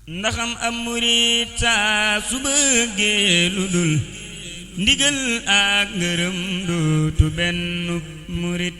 ndaxam am murit saa su bëggee lu dul ndigal ak ngërëm dootu benn murit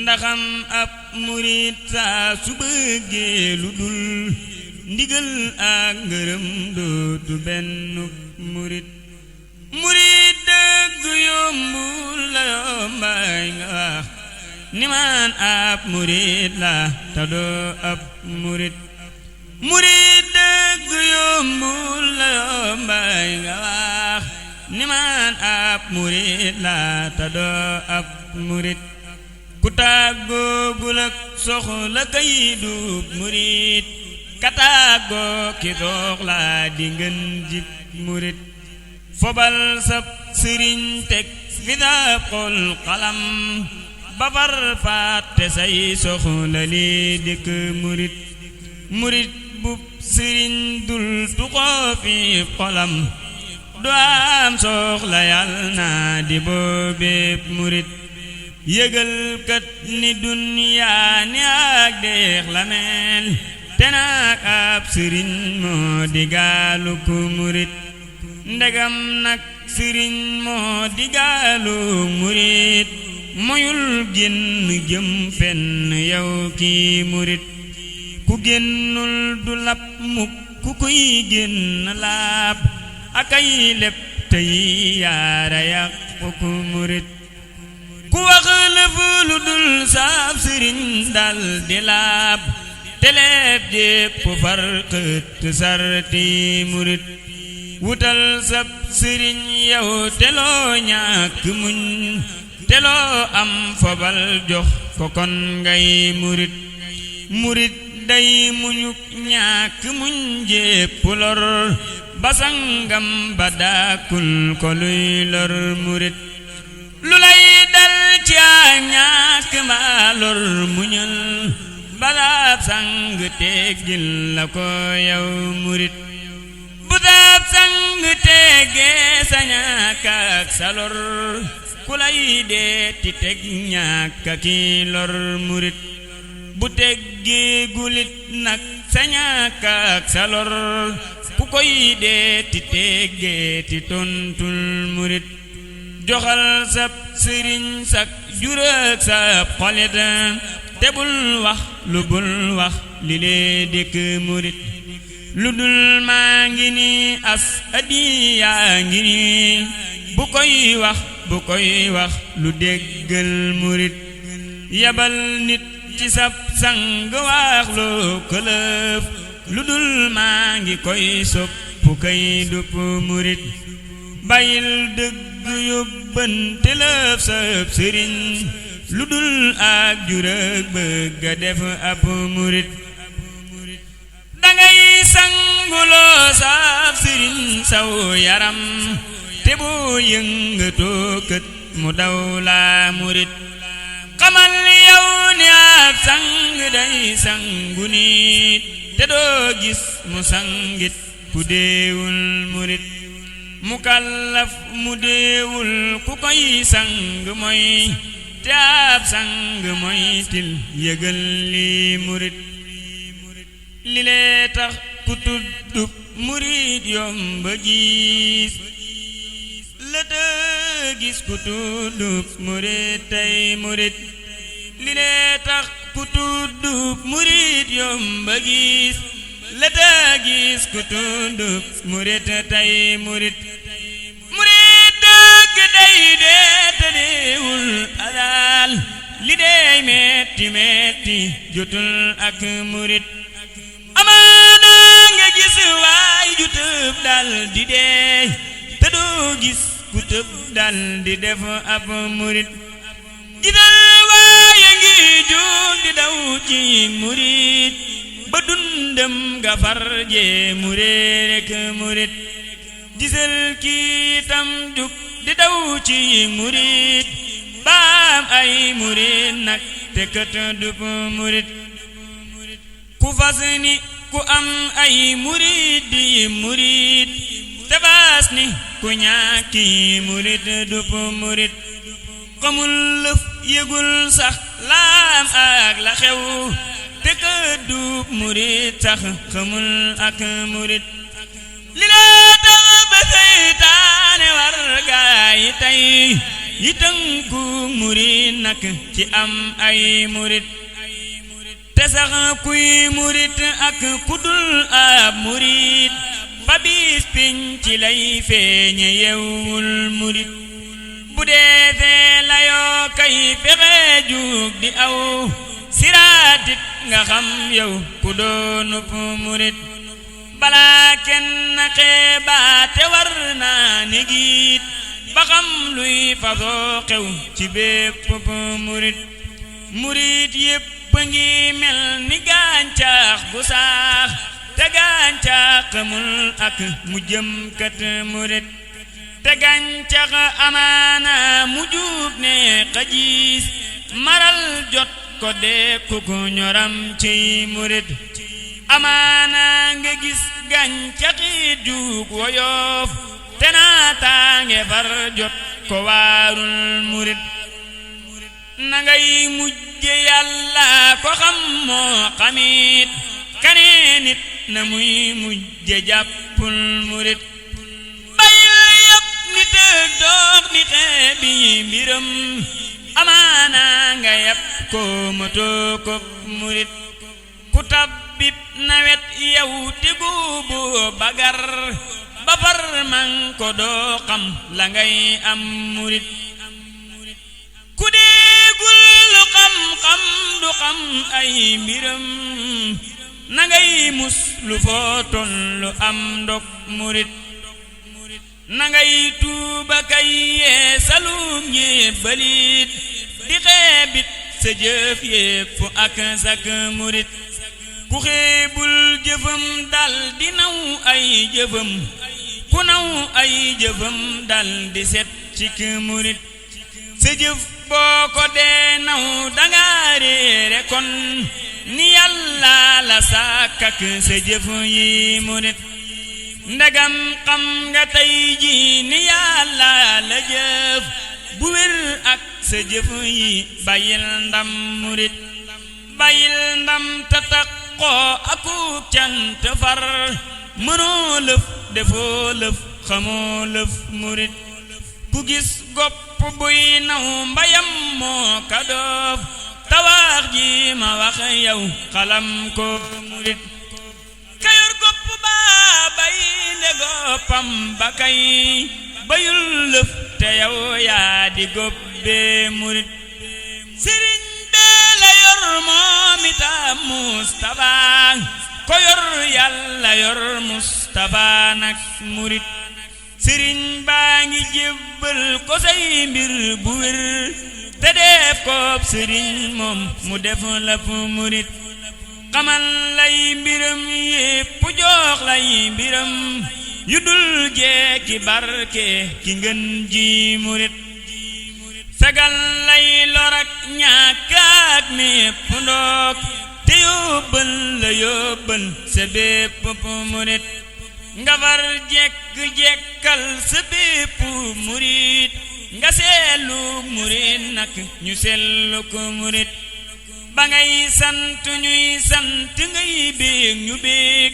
ndaxam ab murit saa su bëggee lu dul ndigal ak ngërëm dootu benn murit murit dëgg yombul la yombaay nga wax ni man ab murit la ta doo ab murit murit dëgg yombul la yombaay nga wax ni man ab murit la ta doo ab murit ku tàggoogul ak soxla kay dub murit ka tàggoo ki soxla di ngeen jib murit fobal sab sëriñ teg fi dab xol xalam ba far fàtte say soxla li dikk murit murit bu sëriñ dul tuxoo fi xolam du am soxla yàlla naa di boobeeb murit yëgal kat ni duniyaa ni ak deex la mel te nak ab sëriñ moo di gaalu ku murit ndegam nag sëriñ moo di gaalu murit moyul génn jëm fenn yow ki murit ku génnul du lab mukk ku kuy génn laab akay lépp tey yaara yàq ku murit ku wax lëf lu dul saab sëriñ dal di laab teleeb jépp far xët sarti murit wutal sab sëriñ yow teloo ñàkk muñ teloo am fobal jox ko kon ngay murit murit day muñuk ñàkk muñ jépp lor basangam ba daakul ko luy lor murit lu lay dal ci ak ñàkk mbaa lor muñal balaab sang teggil la ko yow murit bu daab sang teggee sa ñàkk ak sa lor ku lay deeti teg ñàkk ki lor murit bu teggee gulit nag sa ñàkk ak sa lor ku koy deeti teggee ti tontul murit joxal sab sëriñ sak jurak sab xolit te bul wax lu bul wax li lee dëkk murit lu dul maa ngi ni as adiyaa ngi ni bu koy wax lu déggal murit yabal nit ci sab sang wax loo këlëf lu dul maa ngi koy soppu kay dupp murit bàyyil dëgg yóbbante lëf sab sëriñ lu dul ak jurëg bëgg a def ab murit dangay sanguloo sab sëriñ saw yaram te boo yëngatoo kët mu daw la murit xamal yow ni ab sang day sangu nit te doo gis mu sangit ku deewul murit mu kallaf mu deewul ku koy sang mooy te ab sang mooy til yëgal li murit li lee tax ku tuddub murit yomba gis la te gis ku tuddub murit tey murit li lee tax ku tuddub murit yomba gis la te gis ku tuddub murit tey murit murit dëgg day dee te deewul alal li dey metti metti jotul ak murit amaana nga gis waay ju tëb dal di dee te doo gis ku tëb dal di def ab murit gisal waaye ngi jóg di daw ci murit ba dundam nga far jee murit rek murit gisal kii tam jug di daw ci murit baam ay murit nag te kët dup murit ku fas ni ku am ay murit di murit te baas ni ku ñàkki murit dup murit xamul lëf yëgul sax laam ak la xew te te ka duub murit sax xamul ak murit li la tax ba seytaane war gaay tey yi tënku murit nak ci am ay murit te sax kuy murit ak kudul ab murit fa bis piñ ci lay feeñe yewul murit bu dee fee layoo kay fexe jug di aw siraatit nga xam yow ku doonub murit balaa kenn xeebaate war naa negiit ba xam luy fasoo xew ci bépp murit murit yépp ngi mel ni gàncax gu saax te gàncax xamul ak mu jëm kat murit te gàncax amaana mu jub ne xajiis maral jot ko dee ku ko ñoram ci murit amaana nga gis gàncaxi jug woyof te naataange far jot ko waarul murit na ngay mujje yàlla ko xam moo xamit kanee nit na muy mujje jàppul murit bayil yëpp nit ak doog ni xeebi mbiram amaana nga yàpp ko matoo ko murit ku tabbib nawet yow te guubu bagar ba far man ko doo xam la ngay am murit ku déegul lu xam-xam du xam ay mbiram na ngay mus lu foo tollu am ndok murit na ngay tuuba kay yeesalum ñébbalit di xeebit sa jëf yépp ak sak murit ku xeebul jëfam dal di naw ay jëfam ku naw ay jëfam dal di set cik murit sa jëf boo ko dee naw danga réere kon ni yàlla la sàkkak sa jëf yi murit ndegam xam nga tey ji ni yàlla la jëf bu wér ak sa jëf yi bàyyil ndam murit bàyyil ndam tatak xoo akuk cant far mënoo lëf defoo lëf xamoo lëf murit ku gis gopp buy naw mbayam moo ka doof tawax ji ma wax yow xalam ko murit kayor gopp baa bay nde goppam ba kay bayul lëf te yow yaa di goppee murit sëriñ bee la yor moom itam Mustafa ko yor yàlla yor Mustafa nak murit sëriñ baa ngi jébbal ko say mbir bu wér te def koob sëriñ moom mu def la fu murit xamal lay mbiram yépp jox lay mbiram yu dul jeeki barke ki ngën ji murit fegal lay lorak ñàkk ak mépp ndoog te yóbbal la yóbbal sa bépp murit nga far jekk-jekkal sa bépp murit nga seelu murit nak ñu seelu ko murit ba ngay sant ñuy sant ngay béeg ñu béeg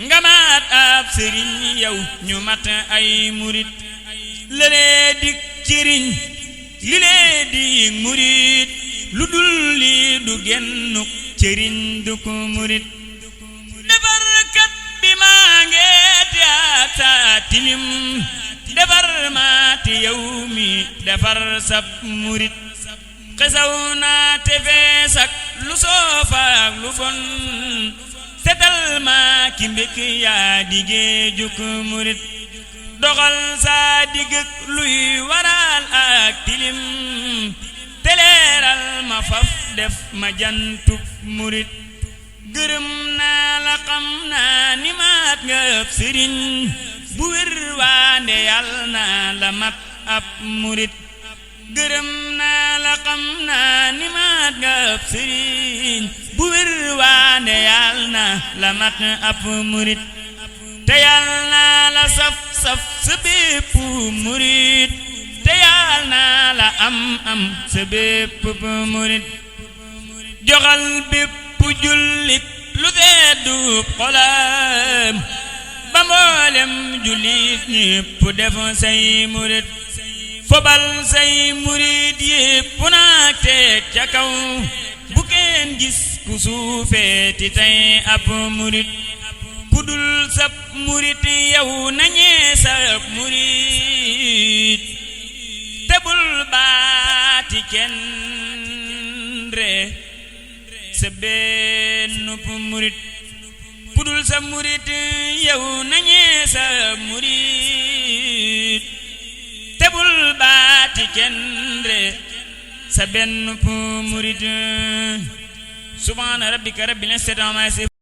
nga mat ab sëriñ yow ñu mat ay murit lëlee dik cëriñ li lee dik murit lu dul li du gennuk cëriñ du ko murit defarkat bi maa ngeeti ak saa tilim defar maa te yow mi defar sab murit xesaw naa te feesak lu soofaak lu bon setal maa ki mbék yaa digee juk murit doxal saa digëk luy waral ak tilim teleeral ma faf def ma jantub murit gërëm naa la xam naa ni maat nga ëpp sëriñ bu wér waande yàlla naa la mat ab murit gërëm naa la xam naa ni maat nga ëpp sëriñ bu wér waande yàlla naa la mat ab murit te yàlla naa la saf saf sa bépp murit te yàlla naa la am sa bépp murit joxal bépp jullit lu seddu xolam ba mboolem jullit ñépp def say murit fobal say murit yépp naa teg ca kaw bu kenn gis ku suufeeti tey ab murit kudul sab murit yow nañee sab murit tebul baati kenn re sa bennup murit kudul sab murit yow nañee sab murit tebul baati kenn re sa bennup murit subhaana rabbika rabbil izzati ammaa yasifuun